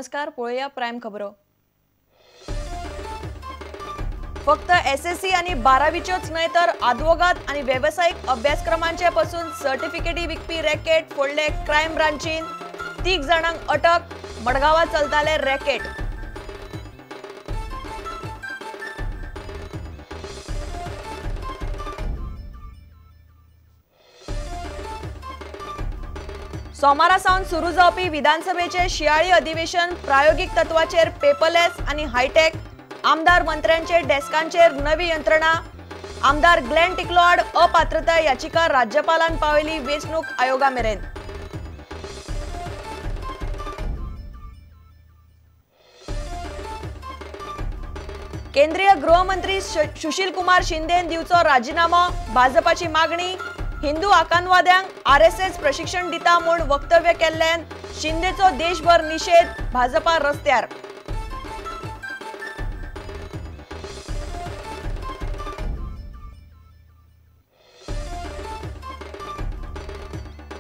नमस्कार, पळोवया प्रायम खबरो। फक्त एसएससी आणि 12वीच्योच न्हय तर आदवोगाद आणि वेवसायीक अभ्यासक्रमांचे पासून सर्टिफिकेटी विकपी रॅकेट फोडले क्रायम ब्रांचीन। 3 जाणांक अटक, मडगांवां चलताले रॅकेट। सोमारा सावन सुरू जावपी विधानसभेचे शियाळी अधिवेशन प्रायोगिक तत्वाचेर पेपरलेस आणि हायटेक। आमदार मंत्र्यांचे डेस्कांचेर नवी यंत्रणा। आमदार ग्लेन टिकलो आड अपात्रता याचिका राज्यपालान पावयली वेंचणूक आयोगा मेरेन। केंद्रीय गृहमंत्री सुशील कुमार शिंदेन दिवचो राजीनामो, भाजपाची मागणी। हिंदू आकांतवाद्यांक आरएसएस प्रशिक्षण दिता म्हूण वक्तव्य केल्ल्यान शिंदेचो देशभर निषेध, भाजपा रस्त्यार।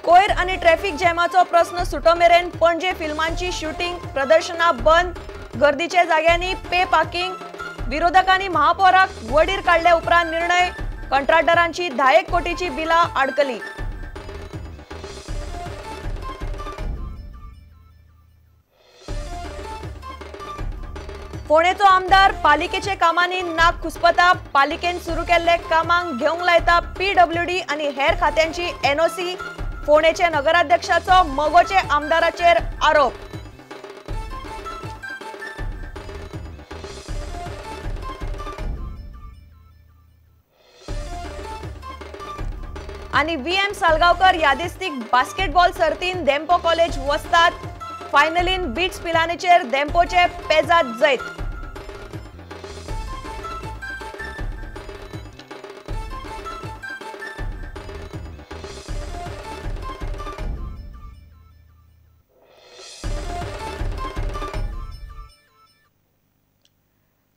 कोयर आणि ट्रॅफिक जॅमाचो प्रश्न सुटो मेरेन पणजे फिल्मांची शूटिंग प्रदर्शना बंद, गर्दीच्या जाग्यांनी पे पार्किंग। विरोधकांनी महापौराक वडीर काडल्या उपरांत निर्णय, कंत्राटदारांची 10 कोटीची बिला अडकली। फोंडेचो आमदार पालिकेचे कामांनी नाक खुसपता, पालिकेन सुरू केल्ले कामांक घेवंक लायता पीडब्ल्यूडी आनी हेर खात्यांची एनओसी। फोंडेचे नगराध्यक्षाचो मगोचे आमदाराचेर आरोप। आणि VM. Salgaocar यादिस्तीक basketball सर्तीन Dempo college वस्ताद, फायनलीन बीट्स पिलानीचेर धेंपोचे पेजाद जैत।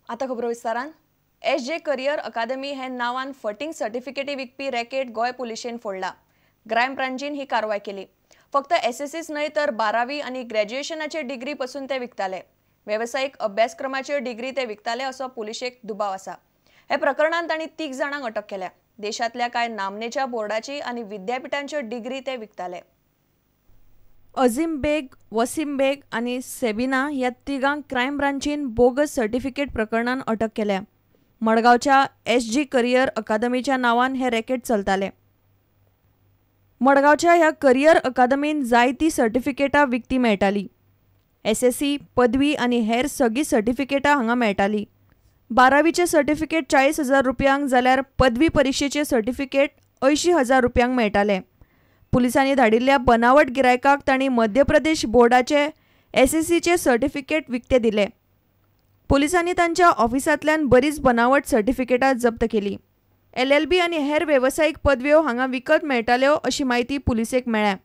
आता खबरो विस्तारान। एस जे करियर अकादमी हे नावान फटींग सर्टिफिकेटी विकपी रॅकेट गोंय पुलिशेन फोडला। क्रायम ब्रांचीन ही कारवाय केली। फक्त एसएससीच न्हय तर 12वी आनी ग्रॅज्युएशनाचे डिग्री पसून ते विकताले। वेवसायीक अभ्यासक्रमाच्यो डिग्री ते विकताले असो पुलिशेक दुबाव आसा। हे प्रकरणांत तांणी 3 जाणांक अटक केल्या। देशांतल्या कांय नामनेच्या बोर्डाची आनी विद्यापिठांच्यो डिग्री ते विकताले। अझीम बेग, वसीम बेग आनी सेबिना ह्या तिगांक क्रायम ब्रांचीन बोगस सर्टिफिकेट प्रकरणान अटक केल्या। मडगांवच्या एस जी करियर अकादमीच्या नावान हे रॅकेट चलताले। मडगांवच्या ह्या करियर अकादमीन जायती सर्टिफिकेटां विकती मेळटाली। एसएससी, पदवी आनी हेर सगळीं सर्टिफिकेटां हांगा मेळटाली। 12वीचें सर्टिफिकेट 40,000 रुपयांक जाल्यार पदवी परिक्षेचें सर्टिफिकेट 80,000 रुपयांक मेळटाले। पुलिसांनी धाडिल्ल्या बनावट गिरायकाक तांणी मध्य प्रदेश बोर्डाचे एसएससीचे सर्टिफिकेट विकते दिले। पुलिसांनी तांच्या ऑफिसांतल्यान बरीच बनावट सर्टिफिकेटां जप्त केली। एलएलबी आनी हेर वेवसायीक पदव्यो हांगा विकत मेळटाल्यो अशी म्हायती पुलिसेक मेळ्ळ्या।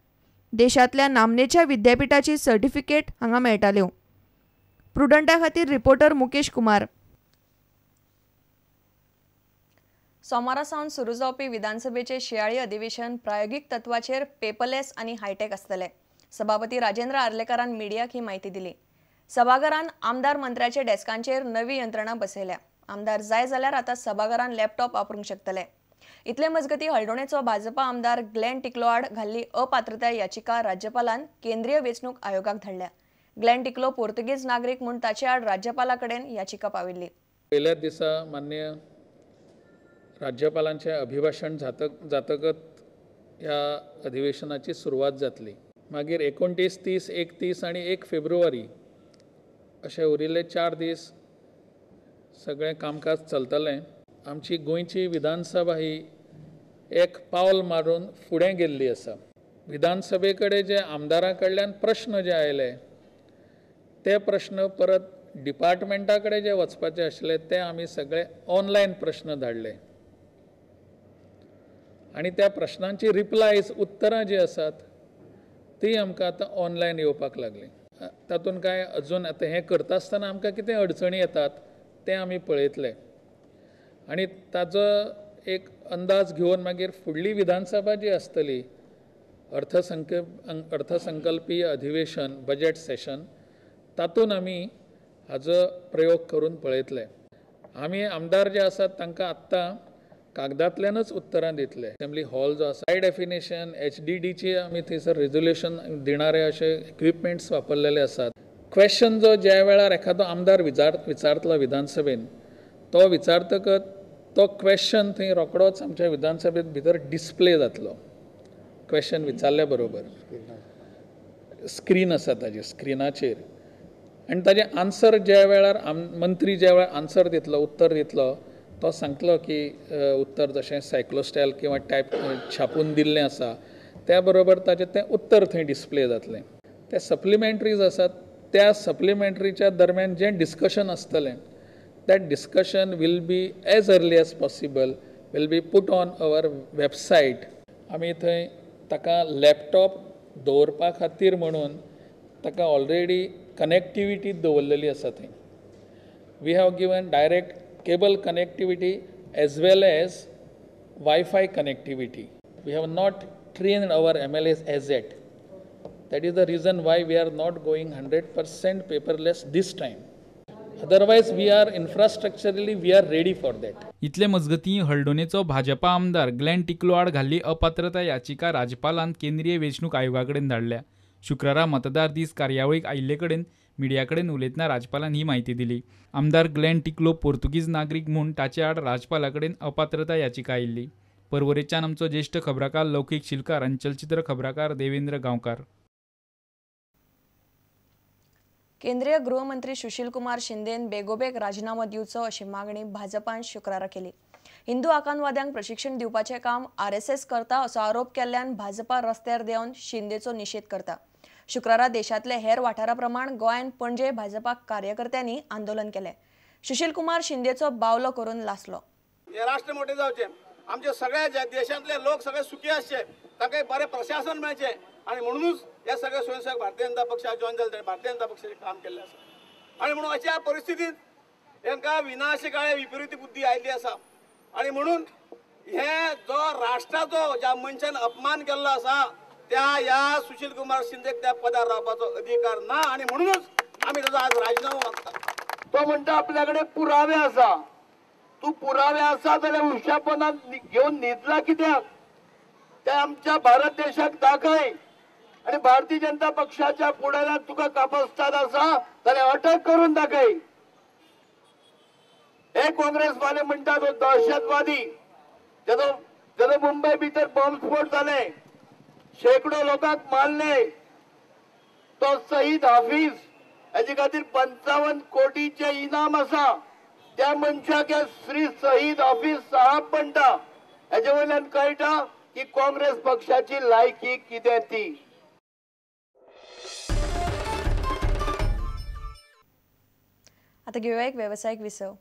देशांतल्या नामनेच्या विद्यापिठाची सर्टिफिकेट हांगा मेळटाल्यो। प्रुडंटा खातीर रिपोर्टर मुकेश कुमार। सोमारा सावन सुरू जावपी विधानसभेचे शियाळी अधिवेशन प्रायोगिक तत्वाचेर पेपरलेस आनी हायटेक आसतले। सभापती राजेंद्र आर्लेकारान मिडियाक ही म्हायती दिली। सभाघरान आमदार मंत्र्याचे डेस्कांचेर नवी यंत्रणा बसयल्या। आमदार जाय जाल्यार आतां सभाघरान लॅपटॉप वापरूंक शकतले। इतले मजगती हळदोणेचो भाजपा आमदार ग्लेन टिकलो आड घाल्ली अपात्रताय याचिका राज्यपालान केंद्रीय वेंचणूक आयोगाक धाडल्या। ग्लेन टिकलो पोर्तुगीज नागरीक म्हूण ताचे आड राज्यपाला कडेन याचिका पाविल्ली। पयल्याच दिसा मान्य राज्यपालांचें अभिभाशण जातकच ह्या अधिवेशनाची सुरवात जातली। मागीर 29, 30, 31 आनी 1 फेब्रुवारी अशे उरिल्ले 4 दीस सगळें कामकाज चलतलें। आमची गोंयची विधानसभा ही एक पावल मारून फुडें गेल्ली आसा। विधानसभे कडेन जे आमदारां कडल्यान प्रश्न जे आयले ते प्रश्न परत डिपार्टमेंटा कडेन जे वचपाचे आशिल्ले ते आमी सगळे ऑनलायन प्रश्न धाडले आनी त्या प्रश्नांची रिप्लायज उत्तरां जी आसात ती आमकां आतां ऑनलायन येवपाक लागली। तातूंत कांय अजून आतां हें करता आसतना आमकां कितें अडचणी येतात तें आमी पळयतले आनी ताजो एक अंदाज घेवन मागीर फुडली विधानसभा जी आसतली अर्थसंकल्पीय अधिवेशन बजेट सेशन तातूंत आमी हाजो प्रयोग करून पळयतले. आमी आमदार जे आसात तांकां आत्तां कागदांतल्यानच उत्तरां दितले. असेंब्ली हॉल जो आसा हाय डेफिनेशन HDDची आमी थंयसर रेजोल्युशन दिणारे अशे इक्विपमेंट्स वापरलेले आसात. क्वेश्चन जो ज्या वेळार एखादो आमदार विचारतलो विधानसभेन, तो विचारतकच तो क्वेश्चन थंय रोकडोच आमच्या विधानसभेत भितर डिस्प्ले जातलो. क्वेश्चन विचारल्या बरोबर स्क्रीन आसा ताजे, स्क्रिनाचेर, आनी ताजें आन्सर ज्या वेळार मंत्री ज्या वेळार आन्सर दितलो, उत्तर दितलो, तो सांगतलो की उत्तर जशें सायक्लोस्टायल किंवा टायप छापून दिल्लें आसा त्या बरोबर ताजें तें उत्तर थंय डिस्प्ले जातलें. ते सप्लिमेंट्रीज आसात, त्या सप्लिमेंट्रीच्या दरम्यान जें डिस्कशन आसतलें that discussion will be as early as possible will be put on our website. आमी थंय ताका लॅपटॉप दवरपा खातीर म्हणून ताका ऑलरेडी कनेक्टिविटी दवरलेली आसा. थंय we have given direct cable connectivity as well as WiFi connectivity. We have not trained our MLAs as yet. That is the reason why we are not going 100% paperless this time. Otherwise we are infrastructurally we are ready for that. इतले मजगतीं हळदोणेचो भाजपा आमदार Glenn टिकलो आड घाल्ली अपात्रता याचिका राज्यपालान केंद्रीय वेंचणूक आयोगा कडेन धाडल्या. शुक्रारा मतदार दीस कार्यावळीक आयिल्ले कडेन मिडिया कडेन उलयतना राज्यपालान ही म्हायती दिली. आमदार ग्लॅन टिकलो पोर्तुगीज नागरीक म्हूण ताचे आड राज्यपाला कडेन अपात्रता याचिका आयिल्ली. पर्वरेच्यान आमचो ज्येश्ठ खबराकार लौकीक शिलकार आनी चलचित्र खबराकार देवेंद्र गांवकार. केंद्रीय गृहमंत्री सुशील कुमार शिंदेन बेगोबेग राजीनामो दिवचो अशी मागणी भाजपान शुक्रारा केली. हिंदू आकांतवाद्यांक प्रशिक्षण दिवपाचें काम RSS करता असो आरोप केल्ल्यान भाजपा रस्त्यार देंवन शिंदेचो निशेध करता. शुक्रारा देशांतले हेर वाठारा प्रमाण गोंयांत पणजे भाजपा कार्यकर्त्यांनी आंदोलन केलें. सुशील कुमार शिंदेचो बावलो करून लासलो. हे राष्ट्र मोठे जावचे, आमचे सगळ्या देशांतले लोक सगळे सुखी आसचे, तांकां बरें प्रशासन मेळचें आनी म्हणूनच हे सगळे स्वयंसेवक भारतीय जनता पक्षाक जॉयन जाले, ताणें भारतीय जनता पक्षाचें काम केल्लें आसा. आनी म्हणून अशा परिस्थितींत तांकां विनाशकाळे विपरीत बुद्धी आयिल्ली आसा आनी म्हणून हे जो राष्ट्राचो ज्या मनशान अपमान केल्लो आसा त्या ह्या सुशील कुमार शिंदेक त्या पदार रावपाचो अधिकार ना आनी म्हणूनच आमी ताजो आज राजीनामो मागता. तो म्हणटा आपल्या कडेन पुरावे आसा, तूं पुरावे आसा जाल्यार उशापणान घेवन न्हिदला कित्याक? ते आमच्या भारत देशाक दाखय आनी भारतीय जनता पक्षाच्या फुडाऱ्याक तुका कापस्ताद आसा जाल्यार अटक करून दाखय. हे काँग्रेसवाले म्हणटा तो दहशतवादी, तेजो मुंबय भितर बॉम्बस्फोट जाले, शेकडो लोकांक मारले, तो शहीद हाफीज हेजे खातीर 55 कोटीचे इनाम आसा. त्या मनशाक श्री शहीद हाफीज साहब म्हणटा. हेजे वयल्यान कळटा की काँग्रेस पक्षाची लायकी कितें ती. आता घेऊया एक व्यावसायिक विसव.